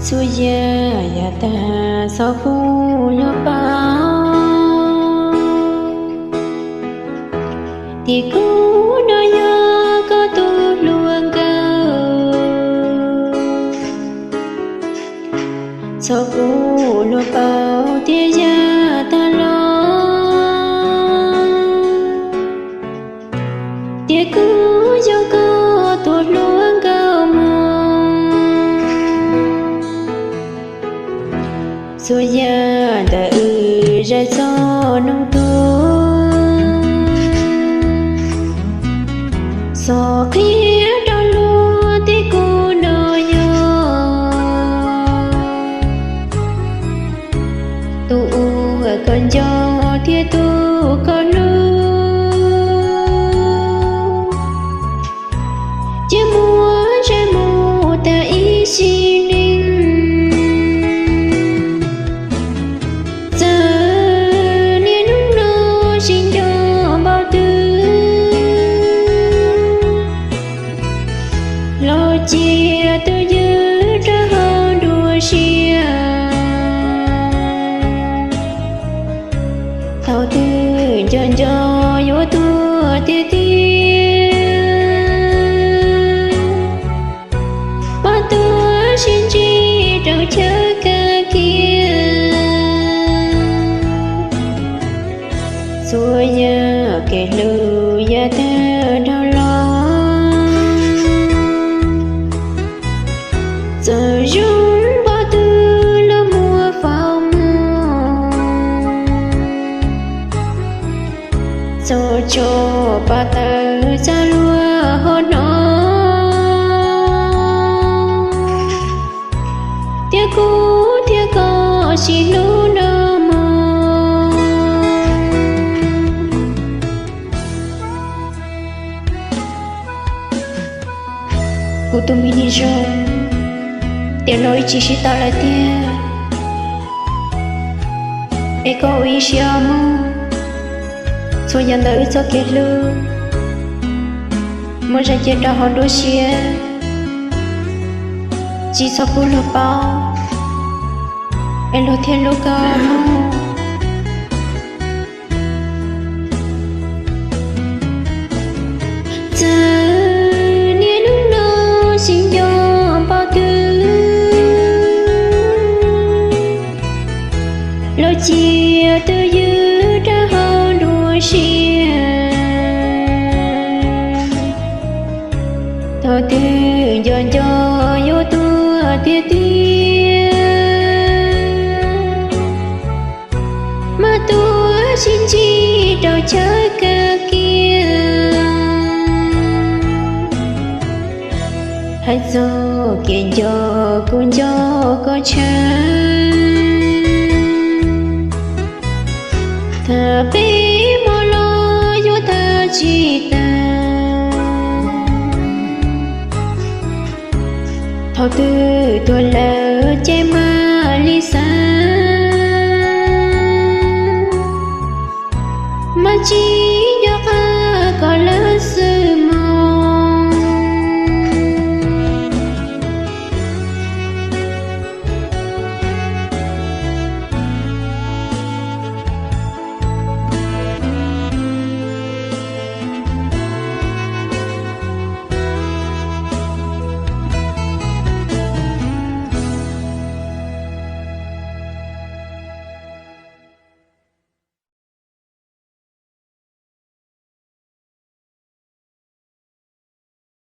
Txhua yam yav tag txhob pub luag paub, tias kuv no yog koj tus hluas nkauj. Txhob pub luag paub tias yav tag los, tias kuv yog koj tus hluas nkauj mog. Txhua yam ntawm wb zais txog noo tuag, txhob qhia rau luag tias kuv no yog tus uas koj nco thiab tus koj hlub. Cia muab zais mus tag ib sim neej, txawm niaj hnub no sib nco npaum twg, los cia twj ywm rau hauv nruab siab. Thaum twg nco nco yuav tuag tiag tiag, mas tuav sib ntsib rau chaw kawg kiag. Txhua yam kev hlub yav tag dhau los, txawm zoo npaum twg los muab faus mus. Txhob tso pov tawm txaj luag ho hnov, tias kuv thiab koj sib hlub no mog. Kuv tus me niag zoo, tiam no wb tsis sib tau lawm tiag, es koj ua ib siab mog. Txhua yam ntawm wb txoj kev hlub, muab zais cia rau hauv nruab siab, tsis txhob pub luag paub, es luag thiaj hlub koj mog. Txawm niaj hnub no sib nco npaum twg, los cia twj ywm rau hauv nruab siab. Thaum twg nco nco yuav tuag tiag tiag, mas tuav sib ntsib rau chaw kawg kiag. Hais txog kev nco, kuv nco koj tshaj, tham peb hmo los yuav tham tsis tag. Thaum twg tuag lawm ces mam li xav, mas tsis